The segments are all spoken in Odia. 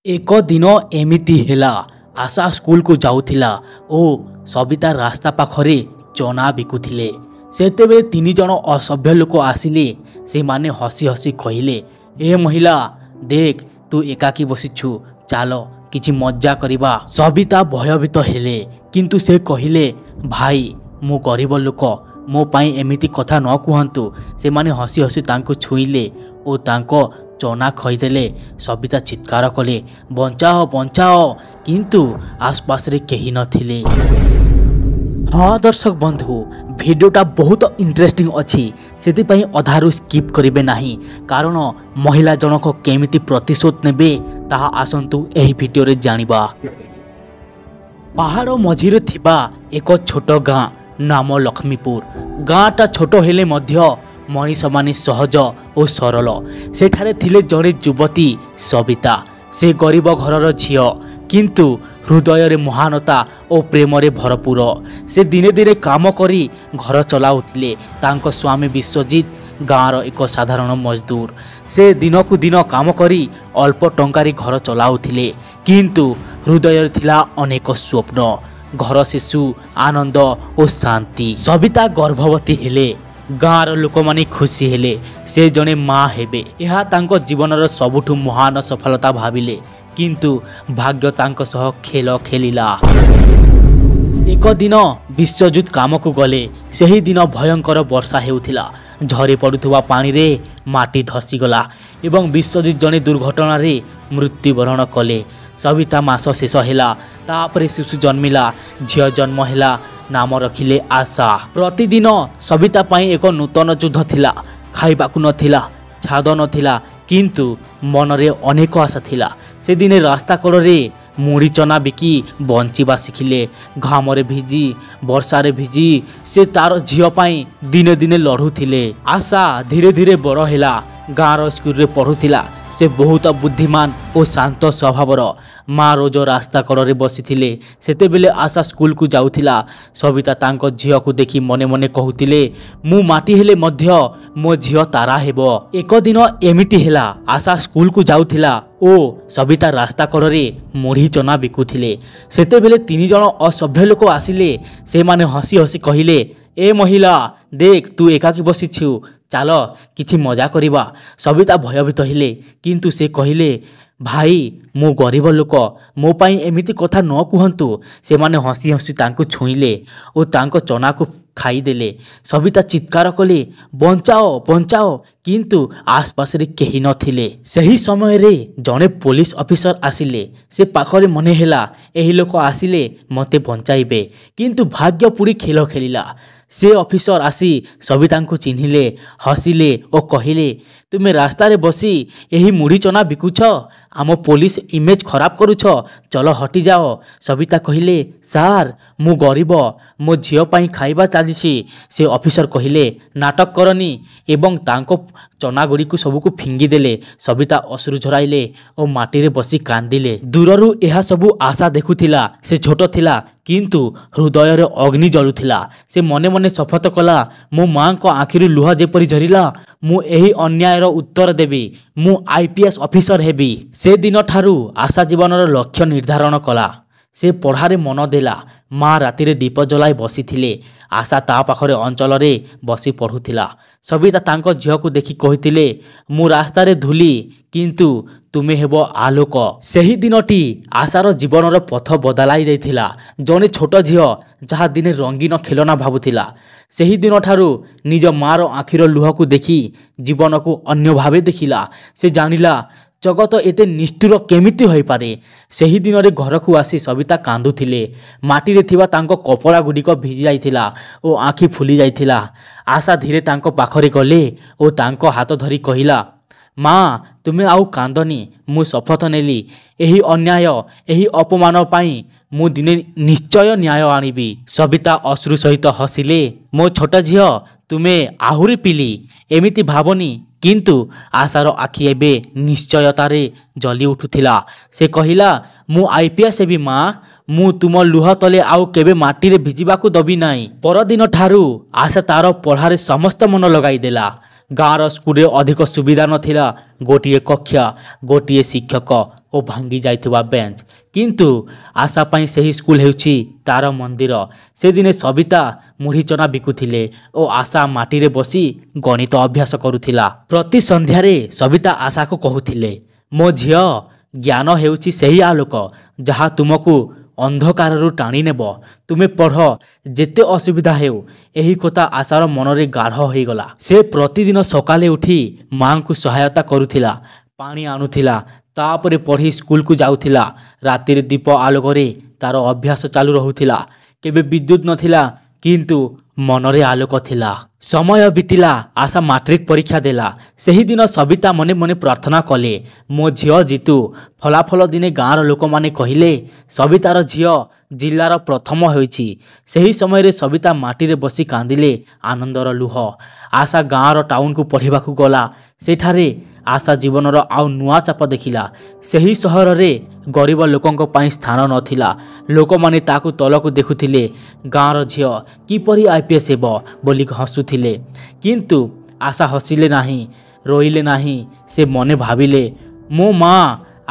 ଏକ ଦିନ ଏମିତି ହେଲା, ଆଶା ସ୍କୁଲକୁ ଯାଉଥିଲା ଓ ସବିତା ରାସ୍ତା ପାଖରେ ଚନା ବିକୁଥିଲେ। ସେତେବେଳେ ତିନି ଜଣ ଅସଭ୍ୟ ଲୋକ ଆସିଲେ। ସେମାନେ ହସି ହସି କହିଲେ, ଏ ମହିଳା, ଦେଖ ତୁ ଏକାକୀ ବସିଛୁ, ଚାଲ କିଛି ମଜା କରିବା। ସବିତା ଭୟଭୀତ ହେଲେ, କିନ୍ତୁ ସେ କହିଲେ, ଭାଇ, ମୁଁ ଗରିବ ଲୋକ, ମୋ ପାଇଁ ଏମିତି କଥା ନ କୁହନ୍ତୁ। ସେମାନେ ହସି ହସି ତାଙ୍କୁ ଛୁଇଁଲେ ଓ ତାଙ୍କ ଚନା ଖୋଇଦେଲେ। ସବିତା ଚିତ୍କାର କଲେ, ବଞ୍ଚାଅ, ବଞ୍ଚାଅ! କିନ୍ତୁ ଆସପାସରେ କେହି ନଥିଲେ। ହଁ ଦର୍ଶକ ବନ୍ଧୁ, ଭିଡ଼ିଓଟା ବହୁତ ଇଣ୍ଟରେଷ୍ଟିଂ ଅଛି, ସେଥିପାଇଁ ଅଧାରୁ ସ୍କିପ୍ କରିବେ ନାହିଁ, କାରଣ ମହିଳା ଜଣକ କେମିତି ପ୍ରତିଶୋଧ ନେବେ ତାହା ଆସନ୍ତୁ ଏହି ଭିଡ଼ିଓରେ ଜାଣିବା। ପାହାଡ଼ ମଝିରେ ଥିବା ଏକ ଛୋଟ ଗାଁ ନାମ ଲକ୍ଷ୍ମୀପୁର। ଗାଁଟା ଛୋଟ ହେଲେ ମଧ୍ୟ ମଣିଷମାନେ ସହଜ ଓ ସରଳ। ସେଠାରେ ଥିଲେ ଜଣେ ଯୁବତୀ ସବିତା। ସେ ଗରିବ ଘରର ଝିଅ, କିନ୍ତୁ ହୃଦୟରେ ମହାନତା ଓ ପ୍ରେମରେ ଭରପୁର। ସେ ଦିନେ ଦିନେ କାମ କରି ଘର ଚଲାଉଥିଲେ। ତାଙ୍କ ସ୍ୱାମୀ ବିଶ୍ୱଜିତ ଗାଁର ଏକ ସାଧାରଣ ମଜଦୁର। ସେ ଦିନକୁ ଦିନ କାମ କରି ଅଳ୍ପ ଟଙ୍କାରେ ଘର ଚଲାଉଥିଲେ, କିନ୍ତୁ ହୃଦୟରେ ଥିଲା ଅନେକ ସ୍ୱପ୍ନ, ଘର, ଶିଶୁ, ଆନନ୍ଦ ଓ ଶାନ୍ତି। ସବିତା ଗର୍ଭବତୀ ହେଲେ। ଗାଁର ଲୋକମାନେ ଖୁସି ହେଲେ। ସେ ଜଣେ ମା ହେବେ, ଏହା ତାଙ୍କ ଜୀବନର ସବୁଠୁ ମହାନ ସଫଳତା ଭାବିଲେ। କିନ୍ତୁ ଭାଗ୍ୟ ତାଙ୍କ ସହ ଖେଳ ଖେଳିଲା। ଏକ ଦିନ ବିଶ୍ୱଜିତ କାମକୁ ଗଲେ। ସେହି ଦିନ ଭୟଙ୍କର ବର୍ଷା ହେଉଥିଲା। ଝରି ପଡ଼ୁଥିବା ପାଣିରେ ମାଟି ଧସିଗଲା ଏବଂ ବିଶ୍ୱଜିତ ଜଣେ ଦୁର୍ଘଟଣାରେ ମୃତ୍ୟୁବରଣ କଲେ। ସବିତା ମାସ ଶେଷ ହେଲା। ତାପରେ ଶିଶୁ ଜନ୍ମିଲା। ଝିଅ ଜନ୍ମ ହେଲା, ନାମ ରଖିଲେ ଆଶା। ପ୍ରତିଦିନ ସବିତା ପାଇଁ ଏକ ନୂତନ ଯୁଦ୍ଧ ଥିଲା। ଖାଇବାକୁ ନଥିଲା, ଛାଦ ନଥିଲା, କିନ୍ତୁ ମନରେ ଅନେକ ଆଶା ଥିଲା। ସେଦିନେ ରାସ୍ତା କଡ଼ରେ ମୁଢ଼ି ଚନା ବିକି ବଞ୍ଚିବା ଶିଖିଲେ। ଘାମରେ ଭିଜି, ବର୍ଷାରେ ଭିଜି ସେ ତାର ଝିଅ ପାଇଁ ଦିନେ ଦିନେ ଲଢ଼ୁଥିଲେ। ଆଶା ଧୀରେ ଧୀରେ ବଡ଼ ହେଲା। ଗାଁର ସ୍କୁଲରେ ପଢ଼ୁଥିଲା। ସେ ବହୁତ ବୁଦ୍ଧିମାନ ଓ ଶାନ୍ତ ସ୍ୱଭାବର। ମା ରୋଜ ରାସ୍ତା କଡ଼ରେ ବସିଥିଲେ। ସେତେବେଳେ ଆଶା ସ୍କୁଲକୁ ଯାଉଥିଲା। ସବିତା ତାଙ୍କ ଝିଅକୁ ଦେଖି ମନେ ମନେ କହୁଥିଲେ, ମୁଁ ମାଟି ହେଲେ ମଧ୍ୟ ମୋ ଝିଅ ତାରା ହେବ। ଏକ ଦିନ ଏମିତି ହେଲା, ଆଶା ସ୍କୁଲକୁ ଯାଉଥିଲା ଓ ସବିତା ରାସ୍ତା କଡ଼ରେ ମୁଢ଼ି ଚନା ବିକୁଥିଲେ। ସେତେବେଳେ ତିନି ଜଣ ଅସଭ୍ୟ ଲୋକ ଆସିଲେ। ସେମାନେ ହସି ହସି କହିଲେ, ଏ ମହିଳା, ଦେଖ ତୁ ଏକାକୀ ବସିଛୁ, ଚାଲ କିଛି ମଜା କରିବା। ସବିତା ଭୟଭୀତ ହେଲେ, କିନ୍ତୁ ସେ କହିଲେ, ଭାଇ, ମୁଁ ଗରିବ ଲୋକ, ମୋ ପାଇଁ ଏମିତି କଥା ନ କୁହନ୍ତୁ। ସେମାନେ ହସି ହସି ତାଙ୍କୁ ଛୁଇଁଲେ ଓ ତାଙ୍କ ଚନାକୁ ଖାଇଦେଲେ। ସବିତା ଚିତ୍କାର କଲେ, ବଞ୍ଚାଅ, ବଞ୍ଚାଅ! କିନ୍ତୁ ଆସପାସରେ କେହି ନଥିଲେ। ସେହି ସମୟରେ ଜଣେ ପୋଲିସ ଅଫିସର ଆସିଲେ। ସେ ପାଖରେ ମନେ ହେଲା, ଏହି ଲୋକ ଆସିଲେ ମୋତେ ବଞ୍ଚାଇବେ। କିନ୍ତୁ ଭାଗ୍ୟ ପୁଣି ଖେଳ ଖେଳିଲା। ସେ ଅଫିସର ଆସି ସବିତାଙ୍କୁ ଚିହ୍ନିଲେ, ହସିଲେ ଓ କହିଲେ, ତୁମେ ରାସ୍ତାରେ ବସି ଏହି ମୁଢ଼ି ଚନା ବିକୁଛ, ଆମ ପୋଲିସ ଇମେଜ ଖରାପ କରୁଛ, ଚଲ ହଟିଯାଅ। ସବିତା କହିଲେ, ସାର୍, ମୁଁ ଗରିବ, ମୋ ଝିଅ ପାଇଁ ଖାଇବା ଚାଲିଛି। ସେ ଅଫିସର କହିଲେ, ନାଟକ କରନି, ଏବଂ ତାଙ୍କ ଚନାଗୁଡ଼ିକୁ ସବୁକୁ ଫିଙ୍ଗିଦେଲେ। ସବିତା ଅଶ୍ରୁ ଝରାଇଲେ ଓ ମାଟିରେ ବସି କାନ୍ଦିଲେ। ଦୂରରୁ ଏହା ସବୁ ଆଶା ଦେଖୁଥିଲା। ସେ ଛୋଟ ଥିଲା, କିନ୍ତୁ ହୃଦୟରେ ଅଗ୍ନି ଜଳୁଥିଲା। ସେ ମନେ ମନେ ଶପଥ କଲା, ମୋ ମାଙ୍କ ଆଖିରୁ ଲୁହ ଯେପରି ଝରିଲା, ମୁଁ ଏହି ଅନ୍ୟାୟର ଉତ୍ତର ଦେବି। ମୁଁ ଆଇପିଏସ୍ ଅଫିସର ହେବି। ସେଦିନଠାରୁ ଆଶା ଜୀବନର ଲକ୍ଷ୍ୟ ନିର୍ଦ୍ଧାରଣ କଲା। ସେ ପଢ଼ାରେ ମନ ଦେଲା। ମା ରାତିରେ ଦୀପ ଜଳାଇ ବସିଥିଲେ। ଆଶା ତା ପାଖରେ ଅଞ୍ଚଳରେ ବସି ପଢ଼ୁଥିଲା। ସବିତା ତାଙ୍କ ଝିଅକୁ ଦେଖି କହିଥିଲେ, ମୁଁ ରାସ୍ତାରେ ଧୂଳି, କିନ୍ତୁ ତୁମେ ହେବ ଆଲୋକ। ସେହି ଦିନଟି ଆଶାର ଜୀବନର ପଥ ବଦଳାଇ ଦେଇଥିଲା। ଜଣେ ଛୋଟ ଝିଅ ଯାହା ଦିନେ ରଙ୍ଗୀନ ଖେଳନା ଭାବୁଥିଲା, ସେହି ଦିନଠାରୁ ନିଜ ମାର ଆଖିର ଲୁହକୁ ଦେଖି ଜୀବନକୁ ଅନ୍ୟ ଭାବେ ଦେଖିଲା। ସେ ଜାଣିଲା, ଜଗତ ଏତେ ନିଷ୍ଠୁର କେମିତି ହୋଇପାରେ? ସେହି ଦିନରେ ଘରକୁ ଆସି ସବିତା କାନ୍ଦୁଥିଲେ। ମାଟିରେ ଥିବା ତାଙ୍କ କପଡ଼ା ଗୁଡ଼ିକ ଭିଜି ଯାଇଥିଲା ଓ ଆଖି ଫୁଲି ଯାଇଥିଲା। ଆଶା ଧୀରେ ତାଙ୍କ ପାଖରେ ଗଲେ ଓ ତାଙ୍କ ହାତ ଧରି କହିଲା, ମା, ତୁମେ ଆଉ କାନ୍ଦନି। ମୁଁ ଶପଥ ନେଲି, ଏହି ଅନ୍ୟାୟ, ଏହି ଅପମାନ ପାଇଁ ମୁଁ ଦିନେ ନିଶ୍ଚୟ ନ୍ୟାୟ ଆଣିବି। ସବିତା ଅଶ୍ରୁ ସହିତ ହସିଲେ, ମୋ ଛୋଟ ଝିଅ, ତୁମେ ଆହୁରି ପିଲି, ଏମିତି ଭାବନି। କିନ୍ତୁ ଆଶାର ଆଖି ଏବେ ନିଶ୍ଚୟତାରେ ଜଲି ଉଠୁଥିଲା। ସେ କହିଲା, ମୁଁ ଆଇପିଏସ୍ ହେବି ମା, ମୁଁ ତୁମ ଲୁହ ତଲେ ଆଉ କେବେ ମାଟିରେ ଭିଜିବାକୁ ଦେବି ନାହିଁ। ପରଦିନଠାରୁ ଆଶା ତାର ପଢ଼ାରେ ସମସ୍ତ ମନ ଲଗାଇଦେଲା। ଗାଁର ସ୍କୁଲରେ ଅଧିକ ସୁବିଧା ନଥିଲା। ଗୋଟିଏ କକ୍ଷା, ଗୋଟିଏ ଶିକ୍ଷକ, ଓ ଭାଙ୍ଗି ଯାଇଥିବା ବେଞ୍ଚ। କିନ୍ତୁ ଆଶା ପାଇଁ ସେହି ସ୍କୁଲ ହେଉଛି ତାର ମନ୍ଦିର। ସେଦିନେ ସବିତା ମୁଢ଼ି ଚନା ବିକୁଥିଲେ ଓ ଆଶା ମାଟିରେ ବସି ଗଣିତ ଅଭ୍ୟାସ କରୁଥିଲା। ପ୍ରତି ସନ୍ଧ୍ୟାରେ ସବିତା ଆଶାକୁ କହୁଥିଲେ, ମୋ ଝିଅ, ଜ୍ଞାନ ହେଉଛି ସେହି ଆଲୋକ ଯାହା ତୁମକୁ ଅନ୍ଧକାରରୁ ଟାଣିନେବ। ତୁମେ ପଢ଼, ଯେତେ ଅସୁବିଧା ହେଉ। ଏହି କଥା ଆଶାର ମନରେ ଗାଢ଼ ହୋଇଗଲା। ସେ ପ୍ରତିଦିନ ସକାଳେ ଉଠି ମାଆଙ୍କୁ ସହାୟତା କରୁଥିଲା, ପାଣି ଆଣୁଥିଲା, ତାପରେ ପଢ଼ି ସ୍କୁଲକୁ ଯାଉଥିଲା। ରାତିରେ ଦୀପ ଆଲୋକରେ ତାର ଅଭ୍ୟାସ ଚାଲୁ ରହୁଥିଲା। କେବେ ବିଦ୍ୟୁତ୍ ନଥିଲା, କିନ୍ତୁ ମନରେ ଆଲୋକ ଥିଲା। ସମୟ ବିତିଲା, ଆଶା ମାଟ୍ରିକ ପରୀକ୍ଷା ଦେଲା। ସେହିଦିନ ସବିତା ମନେ ମନେ ପ୍ରାର୍ଥନା କଲେ, ମୋ ଝିଅ ଜିତୁ। ଫଳାଫଳ ଦିନେ ଗାଁର ଲୋକମାନେ କହିଲେ, ସବିତାର ଝିଅ ଜିଲ୍ଲାର ପ୍ରଥମ ହୋଇଛି। ସେହି ସମୟରେ ସବିତା ମାଟିରେ ବସି କାନ୍ଦିଲେ ଆନନ୍ଦର ଲୁହ। ଆଶା ଗାଁର ଟାଉନକୁ ପଢ଼ିବାକୁ ଗଲା। ସେଠାରେ ଆଶା ଜୀବନର ଆଉ ନୂଆ ଚାପ ଦେଖିଲା। ସେହି ସହରରେ ଗରିବ ଲୋକଙ୍କ ପାଇଁ ସ୍ଥାନ ନଥିଲା। ଲୋକମାନେ ତାକୁ ତଳକୁ ଦେଖୁଥିଲେ। ଗାଁର ଝିଅ କିପରି IPS ହେବ ବୋଲି ହସୁଥିଲେ। କିନ୍ତୁ ଆଶା ହସିଲେ ନାହିଁ, ରୋଇଲେ ନାହିଁ। ସେ ମନେ ଭାବିଲେ, ମୋ ମା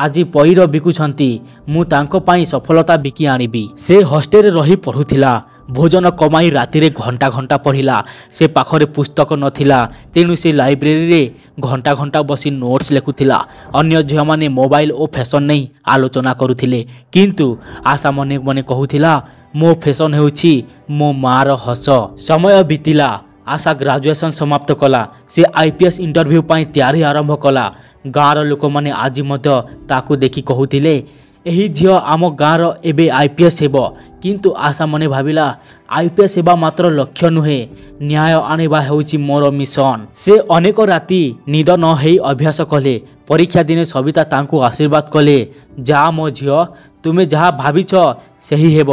ଆଜି ପଇଡ଼ ବିକୁଛନ୍ତି, ମୁଁ ତାଙ୍କ ପାଇଁ ସଫଳତା ବିକି ଆଣିବି। ସେ ହଷ୍ଟେଲରେ ରହି ପଢ଼ୁଥିଲା। ଭୋଜନ କମାଇ ରାତିରେ ଘଣ୍ଟା ଘଣ୍ଟା ପଢ଼ିଲା। ସେ ପାଖରେ ପୁସ୍ତକ ନଥିଲା, ତେଣୁ ସେ ଲାଇବ୍ରେରୀରେ ଘଣ୍ଟା ଘଣ୍ଟା ବସି ନୋଟ୍ସ ଲେଖୁଥିଲା। ଅନ୍ୟ ଝିଅମାନେ ମୋବାଇଲ ଓ ଫ୍ୟାସନ୍ ନେଇ ଆଲୋଚନା କରୁଥିଲେ, କିନ୍ତୁ ଆଶା ମନେ ମନେ କହୁଥିଲା, ମୋ ଫ୍ୟାସନ୍ ହେଉଛି ମୋ ମାଆର ହସ। ସମୟ ବିତିଲା। ଆଶା ଗ୍ରାଜୁଏସନ୍ ସମାପ୍ତ କଲା। ସେ IPS interview ପାଇଁ ତିଆରି ଆରମ୍ଭ କଲା। ଗାଁର ଲୋକମାନେ ଆଜି ମଧ୍ୟ ତାକୁ ଦେଖି କହୁଥିଲେ, ଏହି ଝିଅ ଆମ ଗାଁର ଏବେ IPS ହେବ। କିନ୍ତୁ ଆଶା ମନେ ଭାବିଲା, IPS ହେବା ମାତ୍ର ଲକ୍ଷ୍ୟ ନୁହେଁ, ନ୍ୟାୟ ଆଣିବା ହେଉଛି ମୋର ମିଶନ। ସେ ଅନେକ ରାତି ନିଦ ନ ହେଇ ଅଭ୍ୟାସ କଲେ। ପରୀକ୍ଷା ଦିନେ ସବିତା ତାଙ୍କୁ ଆଶୀର୍ବାଦ କଲେ, ଯା ମୋ ଝିଅ, ତୁମେ ଯାହା ଭାବିଛ ସେହି ହେବ।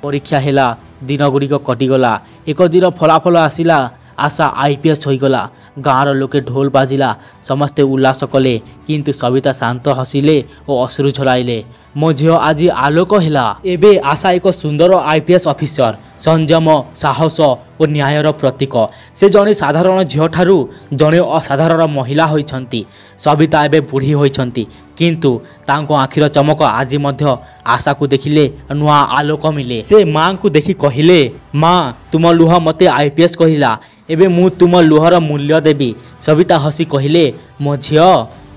ପରୀକ୍ଷା ହେଲା, ଦିନଗୁଡ଼ିକ କଟିଗଲା। ଏକ ଦିନ ଫଳାଫଳ ଆସିଲା, ଆଶା IPS ହୋଇଗଲା। ଗାଁର ଲୋକେ ଢୋଲ ବାଜିଲା, ସମସ୍ତେ ଉଲ୍ଲାସ କଲେ। କିନ୍ତୁ ସବିତା ଶାନ୍ତ ହସିଲେ ଓ ଅଶ୍ରୁ ଝରାଇଲେ, ମୋ ଝିଅ ଆଜି ଆଲୋକ ହେଲା। ଏବେ ଆଶା ଏକ ସୁନ୍ଦର IPS officer, ସଂଯମ, ସାହସ ଓ ନ୍ୟାୟର ପ୍ରତୀକ। ସେ ଜଣେ ସାଧାରଣ ଝିଅଠାରୁ ଜଣେ ଅସାଧାରଣ ମହିଳା ହୋଇଛନ୍ତି। ସବିତା ଏବେ ବୁଢ଼ୀ ହୋଇଛନ୍ତି, କିନ୍ତୁ ତାଙ୍କ ଆଖିର ଚମକ ଆଜି ମଧ୍ୟ ଆଶାକୁ ଦେଖିଲେ ନୂଆ ଆଲୋକ ମିଳେ। ସେ ମାଆଙ୍କୁ ଦେଖି କହିଲେ, ମା, ତୁମ ଲୁହ ମୋତେ IPS କହିଲା, ଏବେ ମୁଁ ତୁମ ଲୁହର ମୂଲ୍ୟ ଦେବି। ସବିତା ହସି କହିଲେ, ମୋ ଝିଅ,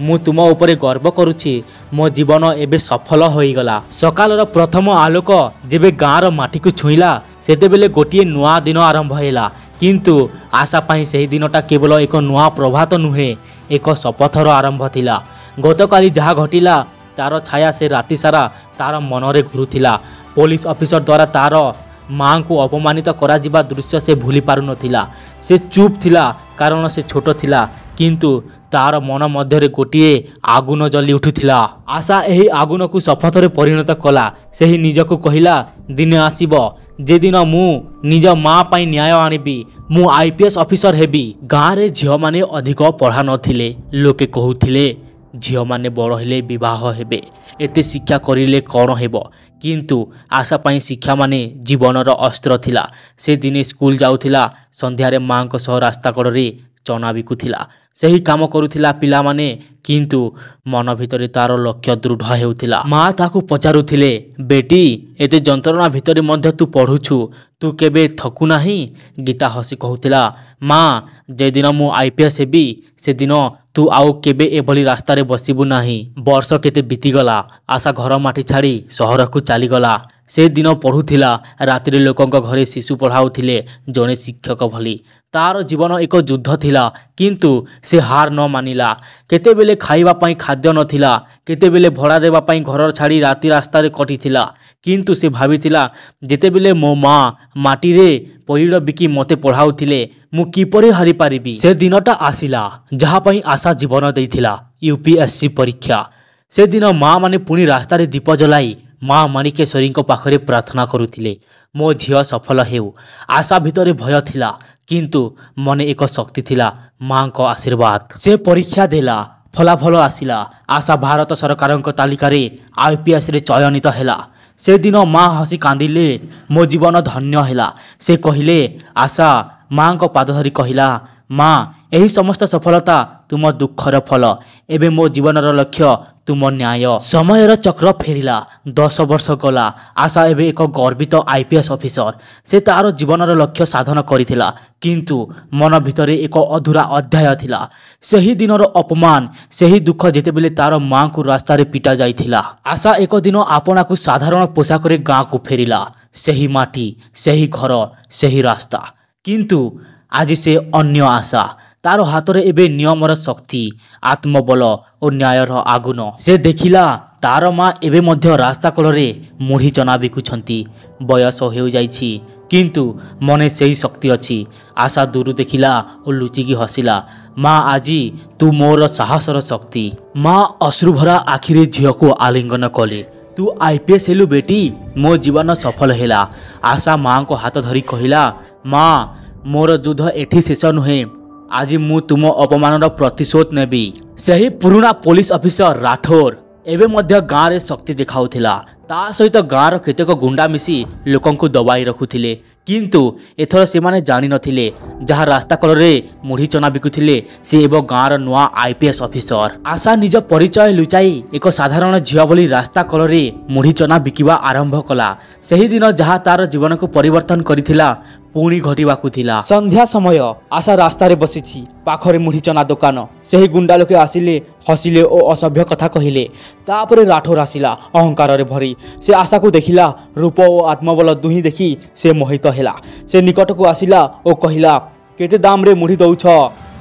ମୁଁ ତୁମ ଉପରେ ଗର୍ବ କରୁଛି। ମୋ ଜୀବନ ଏବେ ସଫଳ ହୋଇଗଲା। ସକାଳର ପ୍ରଥମ ଆଲୋକ ଯେବେ ଗାଁର ମାଟିକୁ ଛୁଇଁଲା, ସେତେବେଳେ ଗୋଟିଏ ନୂଆ ଦିନ ଆରମ୍ଭ ହେଲା। କିନ୍ତୁ ଆଶା ପାଇଁ ସେହି ଦିନଟା କେବଳ ଏକ ନୂଆ ପ୍ରଭାତ ନୁହେଁ, ଏକ ଶପଥର ଆରମ୍ଭ ଥିଲା। ଗତକାଲି ଯାହା ଘଟିଲା ତାର ଛାୟା ସେ ରାତି ସାରା ତାର ମନରେ ଘୁରୁଥିଲା। ପୋଲିସ ଅଫିସର ଦ୍ୱାରା ତାର ମାଆଙ୍କୁ ଅପମାନିତ କରାଯିବା ଦୃଶ୍ୟ ସେ ଭୁଲି ପାରୁନଥିଲା। ସେ ଚୁପ୍ ଥିଲା, କାରଣ ସେ ଛୋଟ ଥିଲା, କିନ୍ତୁ ତାର ମନ ମଧ୍ୟରେ ଗୋଟିଏ ଆଗୁନ ଜଲି ଉଠୁଥିଲା। ଆଶା ଏହି ଆଗୁନକୁ ଶପଥରେ ପରିଣତ କଲା। ସେହି ନିଜକୁ କହିଲା, ଦିନେ ଆସିବ ଯେଦିନ ମୁଁ ନିଜ ମା ପାଇଁ ନ୍ୟାୟ ଆଣିବି, ମୁଁ IPS officer ହେବି। ଗାଁରେ ଝିଅମାନେ ଅଧିକ ପଢ଼ା ନଥିଲେ। ଲୋକେ କହୁଥିଲେ, ଝିଅମାନେ ବଡ଼ ହେଲେ ବିବାହ ହେବେ, ଏତେ ଶିକ୍ଷା କରିଲେ କ'ଣ ହେବ? କିନ୍ତୁ ଆଶା ପାଇଁ ଶିକ୍ଷା ମାନେ ଜୀବନର ଅସ୍ତ୍ର ଥିଲା। ସେ ଦିନେ ସ୍କୁଲ ଯାଉଥିଲା, ସନ୍ଧ୍ୟାରେ ମାଆଙ୍କ ସହ ରାସ୍ତା କଡ଼ରେ ଚନା ବିକୁଥିଲା। ସେହି କାମ କରୁଥିଲା ପିଲାମାନେ, କିନ୍ତୁ ମନ ଭିତରେ ତାର ଲକ୍ଷ୍ୟ ଦୃଢ଼ ହେଉଥିଲା। ମା ତାକୁ ପଚାରୁଥିଲେ, ବେଟି, ଏତେ ଯନ୍ତ୍ରଣା ଭିତରେ ମଧ୍ୟ ତୁ ପଢ଼ୁଛୁ, ତୁ କେବେ ଥକୁ ନାହିଁ? ଗୀତା ହସି କହୁଥିଲା, ମା, ଯେଦିନ ମୁଁ IPS ହେବି ସେଦିନ ତୁ ଆଉ କେବେ ଏଭଳି ରାସ୍ତାରେ ବସିବୁ ନାହିଁ। ବର୍ଷ କେତେ ବିତିଗଲା। ଆଶା ଘର ମାଟି ଛାଡ଼ି ସହରକୁ ଚାଲିଗଲା। ସେ ଦିନ ପଢ଼ୁଥିଲା, ରାତିରେ ଲୋକଙ୍କ ଘରେ ଶିଶୁ ପଢ଼ାଉଥିଲେ ଜଣେ ଶିକ୍ଷକ ଭଳି। ତାର ଜୀବନ ଏକ ଯୁଦ୍ଧ ଥିଲା, କିନ୍ତୁ ସେ ହାର ନ ମାନିଲା। କେତେବେଳେ ଖାଇବା ପାଇଁ ଖାଦ୍ୟ ନଥିଲା, କେତେବେଳେ ଭଡ଼ା ଦେବା ପାଇଁ ଘର ଛାଡ଼ି ରାତି ରାସ୍ତାରେ କଟିଥିଲା। କିନ୍ତୁ ସେ ଭାବିଥିଲା, ଯେତେବେଳେ ମୋ ମା ମାଟିରେ ପଇଡ଼ ବିକି ମୋତେ ପଢ଼ାଉଥିଲେ, ମୁଁ କିପରି ହାରିପାରିବି? ସେ ଦିନଟା ଆସିଲା ଯାହା ପାଇଁ ଆଶା ଜୀବନ ଦେଇଥିଲା, UPSC ପରୀକ୍ଷା। ସେଦିନ ମାଆମାନେ ପୁଣି ରାସ୍ତାରେ ଦୀପ ଜଲାଇ ମା ମାଣିକେଶ୍ୱରୀଙ୍କ ପାଖରେ ପ୍ରାର୍ଥନା କରୁଥିଲେ, ମୋ ଝିଅ ସଫଳ ହେଉ। ଆଶା ଭିତରେ ଭୟ ଥିଲା, କିନ୍ତୁ ମନେ ଏକ ଶକ୍ତି ଥିଲା, ମାଆଙ୍କ ଆଶୀର୍ବାଦ। ସେ ପରୀକ୍ଷା ଦେଲା, ଫଳାଫଳ ଆସିଲା। ଆଶା ଭାରତ ସରକାରଙ୍କ ତାଲିକାରେ IPSରେ ଚୟନିତ ହେଲା। ସେଦିନ ମା ହସି କାନ୍ଦିଲେ, ମୋ ଜୀବନ ଧନ୍ୟ ହେଲା। ସେ କହିଲେ, ଆଶା ମାଆଙ୍କ ପାଦ ଧରି କହିଲା, ମା, ଏହି ସମସ୍ତ ସଫଳତା ତୁମ ଦୁଃଖର ଫଳ। ଏବେ ମୋ ଜୀବନର ଲକ୍ଷ୍ୟ ତୁମ ନ୍ୟାୟ। ସମୟର ଚକ୍ର ଫେରିଲା। 10 ବର୍ଷ ଗଲା। ଆଶା ଏବେ ଏକ ଗର୍ବିତ ଆଇପିଏସ୍ ଅଫିସର। ସେ ତାର ଜୀବନର ଲକ୍ଷ୍ୟ ସାଧନ କରିଥିଲା, କିନ୍ତୁ ମନ ଭିତରେ ଏକ ଅଧୁରା ଅଧ୍ୟାୟ ଥିଲା। ସେହି ଦିନର ଅପମାନ, ସେହି ଦୁଃଖ ଯେତେବେଳେ ତାର ମାଙ୍କୁ ରାସ୍ତାରେ ପିଟା ଯାଇଥିଲା। ଆଶା ଏକ ଦିନ ଆପଣାକୁ ସାଧାରଣ ପୋଷାକରେ ଗାଁକୁ ଫେରିଲା। ସେହି ମାଟି, ସେହି ଘର, ସେହି ରାସ୍ତା। କିନ୍ତୁ ଆଜି ସେ ଅନ୍ୟ ଆଶା। ତାର ହାତରେ ଏବେ ନିୟମର ଶକ୍ତି, ଆତ୍ମବଳ ଓ ନ୍ୟାୟର ଆଗୁନ। ସେ ଦେଖିଲା ତାର ମା ଏବେ ମଧ୍ୟ ରାସ୍ତା କଡ଼ରେ ମୁଢ଼ି ଚନା ବିକୁଛନ୍ତି। ବୟସ ହୋଇଯାଇଛି, କିନ୍ତୁ ମନେ ସେହି ଶକ୍ତି ଅଛି। ଆଶା ଦୂରୁ ଦେଖିଲା ଓ ଲୁଚିକି ହସିଲା, ମା, ଆଜି ତୁ ମୋର ସାହସର ଶକ୍ତି। ମା ଅଶ୍ରୁଭରା ଆଖିରେ ଝିଅକୁ ଆଲିଙ୍ଗନ କଲେ। ତୁ ଆଇପିଏସ୍ ହେଲୁ ବେଟି, ମୋ ଜୀବନ ସଫଳ ହେଲା। ଆଶା ମାଙ୍କ ହାତ ଧରି କହିଲା, ମା, ମୋର ଯୁଦ୍ଧ ଏଠି ଶେଷ ନୁହେଁ। ଆଜି ମୁଁ ତୁମ ଅପମାନର ପ୍ରତିଶୋଧ ନେବି। ସେହି ପୁରୁଣା ପୋଲିସ ଅଫିସର ରାଠୋର ଏବେ ମଧ୍ୟ ଗାଁରେ ଶକ୍ତି ଦେଖାଉଥିଲା। ତା ସହିତ ଗାଁର କେତେକ ଗୁଣ୍ଡା ମିଶି ଲୋକଙ୍କୁ ଦବାଇ ରଖୁଥିଲେ। କିନ୍ତୁ ଏଥର ସେମାନେ ଜାଣିନଥିଲେ, ଯାହା ରାସ୍ତା କଡ଼ରେ ମୁଢ଼ି ଚନା ବିକୁଥିଲେ ସେ ଏବେ ଗାଁର ନୂଆ ଆଇପିଏସ୍ ଅଫିସର। ଆଶା ନିଜ ପରିଚୟ ଲୁଚାଇ ଏକ ସାଧାରଣ ଝିଅ ଭଳି ରାସ୍ତା କଡ଼ରେ ମୁଢ଼ି ଚନା ବିକିବା ଆରମ୍ଭ କଲା। ସେହିଦିନ ଯାହା ତାର ଜୀବନକୁ ପରିବର୍ତ୍ତନ କରିଥିଲା ପୁଣି ଘଟିବାକୁ ଥିଲା। ସନ୍ଧ୍ୟା ସମୟ, ଆଶା ରାସ୍ତାରେ ବସିଛି। ପାଖରେ ମୁଢ଼ି ଚନା ଦୋକାନ। ସେହି ଗୁଣ୍ଡା ଲୋକେ ଆସିଲେ, ହସିଲେ ଓ ଅସଭ୍ୟ କଥା କହିଲେ। ତାପରେ ରାଠୋର ଆସିଲା ଅହଙ୍କାରରେ ଭରି। ସେ ଆଶାକୁ ଦେଖିଲା। ରୂପ ଓ ଆତ୍ମବଳ ଦୁହିଁ ଦେଖି ସେ ମୋହିତ ହେଲା। ସେ ନିକଟକୁ ଆସିଲା ଓ କହିଲା, କେତେ ଦାମରେ ମୁଢ଼ି ଦଉଛ?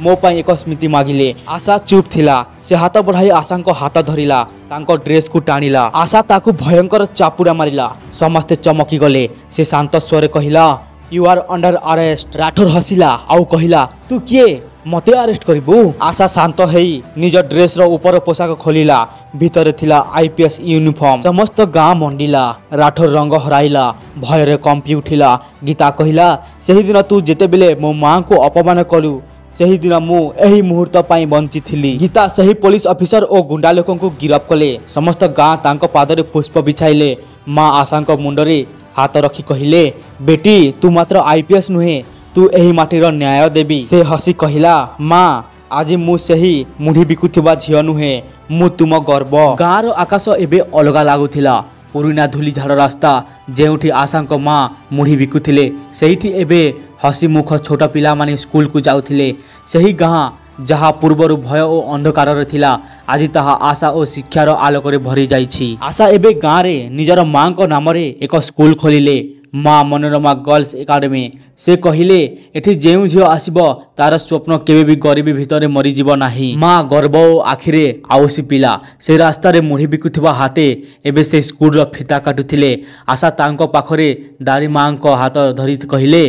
ମୋ ପାଇଁ ଏକ ସ୍ମୃତି ମାଗିଲେ। ଆଶା ଚୁପ୍ ଥିଲା। ସେ ହାତ ବଢ଼ାଇ ଆଶାଙ୍କ ହାତ ଧରିଲା, ତାଙ୍କ ଡ୍ରେସକୁ ଟାଣିଲା। ଆଶା ତାକୁ ଭୟଙ୍କର ଚାପୁଡ଼ା ମାରିଲା। ସମସ୍ତେ ଚମକି ଗଲେ। ସେ ଶାନ୍ତ ସ୍ୱରରେ କହିଲା, you are under arrest. Rathore ହସିଲା ଆଉ କହିଲା, ତୁ କିଏ ମତେ ଆରେଷ୍ଟ କରିବୁ? ଆଶା ଶାନ୍ତ ହେଇ ନିଜ ଡ୍ରେସର ଉପର ପୋଷାକ ଖୋଲିଲା। ଭିତରେ ଥିଲା ଆଇପିଏସ୍ ୟୁନିଫର୍ମ। ସମସ୍ତ ଗାଁ ମଣ୍ଡିଲା। ରାଠୋର ରଙ୍ଗ ହରାଇଲା, ଭୟରେ କମ୍ପି ଉଠିଲା। ଗୀତା କହିଲା, ସେହିଦିନ ତୁ ଯେତେବେଳେ ମୋ ମାଙ୍କୁ ଅପମାନ କଲୁ, ସେହିଦିନ ମୁଁ ଏହି ମୁହୂର୍ତ୍ତ ପାଇଁ ବଞ୍ଚିଥିଲି। ଗୀତା ସେହି ପୋଲିସ ଅଫିସର ଓ ଗୁଣ୍ଡା ଲୋକଙ୍କୁ ଗିରଫ କଲେ। ସମସ୍ତ ଗାଁ ତାଙ୍କ ପାଦରେ ପୁଷ୍ପ ବିଛାଇଲେ। ମା ଆଶାଙ୍କ ମୁଣ୍ଡରେ ହାତ ରଖି କହିଲେ, ବେଟି, ତୁ ମାତ୍ର ଆଇପିଏସ୍ ନୁହେଁ, ତୁ ଏହି ମାଟିର ନ୍ୟାୟ ଦେବୀ। ସେ ହସି କହିଲା, ମା, ଆଜି ମୁଁ ସେହି ମୁଢ଼ି ବିକୁଥିବା ଝିଅ ନୁହେଁ, ମୁଁ ତୁମ ଗର୍ବ। ଗାଁର ଆକାଶ ଏବେ ଅଲଗା ଲାଗୁଥିଲା। ପୁରୁଣା ଧୂଳି ଝାଡ଼ ରାସ୍ତା ଯେଉଁଠି ଆଶାଙ୍କ ମା ମୁଢ଼ି ବିକୁଥିଲେ, ସେଇଠି ଏବେ ହସିମୁଖ ଛୋଟ ପିଲାମାନେ ସ୍କୁଲକୁ ଯାଉଥିଲେ। ସେହି ଗାଁ ଯାହା ପୂର୍ବରୁ ଭୟ ଓ ଅନ୍ଧକାରରେ ଥିଲା, ଆଜି ତାହା ଆଶା ଓ ଶିକ୍ଷାର ଆଲୋକରେ ଭରି ଯାଇଛି। ଆଶା ଏବେ ଗାଁରେ ନିଜର ମାଙ୍କ ନାମରେ ଏକ ସ୍କୁଲ ଖୋଲିଲେ, ମା ମନୋରମା ଗର୍ଲସ ଏକାଡେମୀ। ସେ କହିଲେ, ଏଠି ଯେଉଁ ଝିଅ ଆସିବ ତାର ସ୍ୱପ୍ନ କେବେ ବି ଗରିବୀ ଭିତରେ ମରିଯିବ ନାହିଁ। ମା ଗର୍ବ ଓ ଆଖିରେ ଆଉସି ପିଲା ସେ ରାସ୍ତାରେ ମୁଢ଼ି ବିକୁଥିବା ହାତେ ଏବେ ସେ ସ୍କୁଲର ଫିତା କାଟୁଥିଲେ। ଆଶା ତାଙ୍କ ପାଖରେ ଦାରି ମାଙ୍କ ହାତ ଧରି କହିଲେ,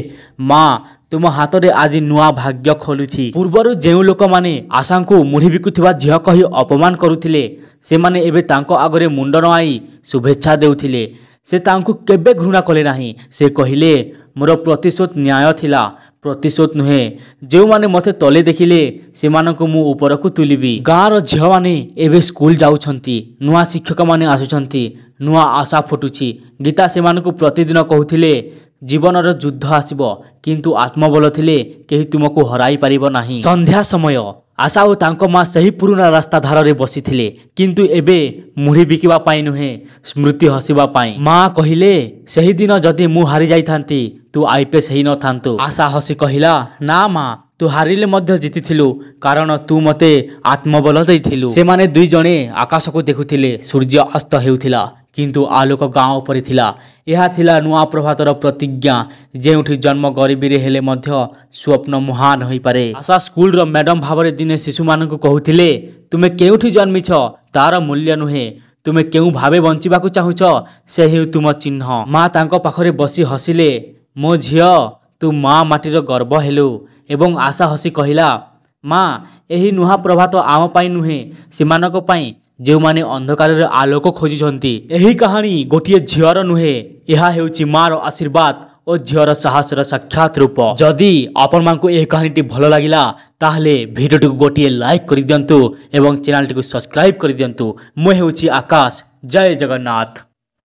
ମା, ତୁମ ହାତରେ ଆଜି ନୂଆ ଭାଗ୍ୟ ଖୋଲୁଛି। ପୂର୍ବରୁ ଯେଉଁ ଲୋକମାନେ ଆଶାଙ୍କୁ ମୁଢ଼ି ବିକୁଥିବା ଝିଅ କହି ଅପମାନ କରୁଥିଲେ, ସେମାନେ ଏବେ ତାଙ୍କ ଆଗରେ ମୁଣ୍ଡ ନୁଆଁଇ ଶୁଭେଚ୍ଛା ଦେଉଥିଲେ। ସେ ତାଙ୍କୁ କେବେ ଘୃଣା କଲେ ନାହିଁ। ସେ କହିଲେ, ମୋର ପ୍ରତିଶୋଧ ନ୍ୟାୟ ଥିଲା, ପ୍ରତିଶୋଧ ନୁହେଁ। ଯେଉଁମାନେ ମୋତେ ତଳେ ଦେଖିଲେ, ସେମାନଙ୍କୁ ମୁଁ ଉପରକୁ ତୁଲିବି। ଗାଁର ଝିଅମାନେ ଏବେ ସ୍କୁଲ ଯାଉଛନ୍ତି। ନୂଆ ଶିକ୍ଷକମାନେ ଆସୁଛନ୍ତି, ନୂଆ ଆଶା ଫୁଟୁଛି। ଗୀତା ସେମାନଙ୍କୁ ପ୍ରତିଦିନ କହୁଥିଲେ, ଜୀବନର ଯୁଦ୍ଧ ଆସିବ, କିନ୍ତୁ ଆତ୍ମବଳ ଥିଲେ କେହି ତୁମକୁ ହରାଇ ପାରିବ ନାହିଁ। ସନ୍ଧ୍ୟା ସମୟ, ଆଶା ଓ ତାଙ୍କ ମା ସେହି ପୁରୁଣା ରାସ୍ତା ଧାରରେ ବସିଥିଲେ, କିନ୍ତୁ ଏବେ ମୁଢ଼ି ବିକିବା ପାଇଁ ନୁହେଁ, ସ୍ମୃତି ହସିବା ପାଇଁ। ମା କହିଲେ, ସେହିଦିନ ଯଦି ମୁଁ ହାରି ଯାଇଥାନ୍ତି, ତୁ ଆଇପିଏସ୍ ହେଇନଥାନ୍ତୁ। ଆଶା ହସି କହିଲା, ନା ମା, ତୁ ହାରିଲେ ମଧ୍ୟ ଜିତିଥିଲୁ, କାରଣ ତୁ ମୋତେ ଆତ୍ମବଳ ଦେଇଥିଲୁ। ସେମାନେ ଦୁଇ ଜଣେ ଆକାଶକୁ ଦେଖୁଥିଲେ। ସୂର୍ଯ୍ୟ ଅସ୍ତ ହେଉଥିଲା, କିନ୍ତୁ ଆଲୋକ ଗାଁ ଉପରେ ଥିଲା। ଏହା ଥିଲା ନୂଆ ପ୍ରଭାତର ପ୍ରତିଜ୍ଞା, ଯେଉଁଠି ଜନ୍ମ ଗରିବୀରେ ହେଲେ ମଧ୍ୟ ସ୍ୱପ୍ନ ମହାନ ହୋଇପାରେ। ଆଶା ସ୍କୁଲର ମ୍ୟାଡମ ଭାବରେ ଦିନେ ଶିଶୁମାନଙ୍କୁ କହୁଥିଲେ, ତୁମେ କେଉଁଠି ଜନ୍ମିଛ ତାର ମୂଲ୍ୟ ନୁହେଁ, ତୁମେ କେଉଁ ଭାବେ ବଞ୍ଚିବାକୁ ଚାହୁଁଛ ସେ ହେଉ ତୁମ ଚିହ୍ନ। ମା ତାଙ୍କ ପାଖରେ ବସି ହସିଲେ, ମୋ ଝିଅ, ତୁ ମା ମାଟିର ଗର୍ବ ହେଲୁ। ଏବଂ ଆଶା ହସି କହିଲା, ମା, ଏହି ନୂଆ ପ୍ରଭାତ ଆମ ପାଇଁ ନୁହେଁ, ସେମାନଙ୍କ ପାଇଁ ଯେଉଁମାନେ ଅନ୍ଧକାରରେ ଆଲୋକ ଖୋଜୁଛନ୍ତି। ଏହି କାହାଣୀ ଗୋଟିଏ ଝିଅର ନୁହେଁ, ଏହା ହେଉଛି ମାର ଆଶୀର୍ବାଦ ଓ ଝିଅର ସାହସର ସାକ୍ଷାତ ରୂପ। ଯଦି ଆପଣମାନଙ୍କୁ ଏହି କାହାଣୀଟି ଭଲ ଲାଗିଲା, ତାହେଲେ ଭିଡ଼ିଓଟିକୁ ଗୋଟିଏ ଲାଇକ୍ କରିଦିଅନ୍ତୁ ଏବଂ ଚ୍ୟାନେଲଟିକୁ ସବସ୍କ୍ରାଇବ୍ କରିଦିଅନ୍ତୁ। ମୁଁ ହେଉଛି ଆକାଶ। ଜୟ ଜଗନ୍ନାଥ।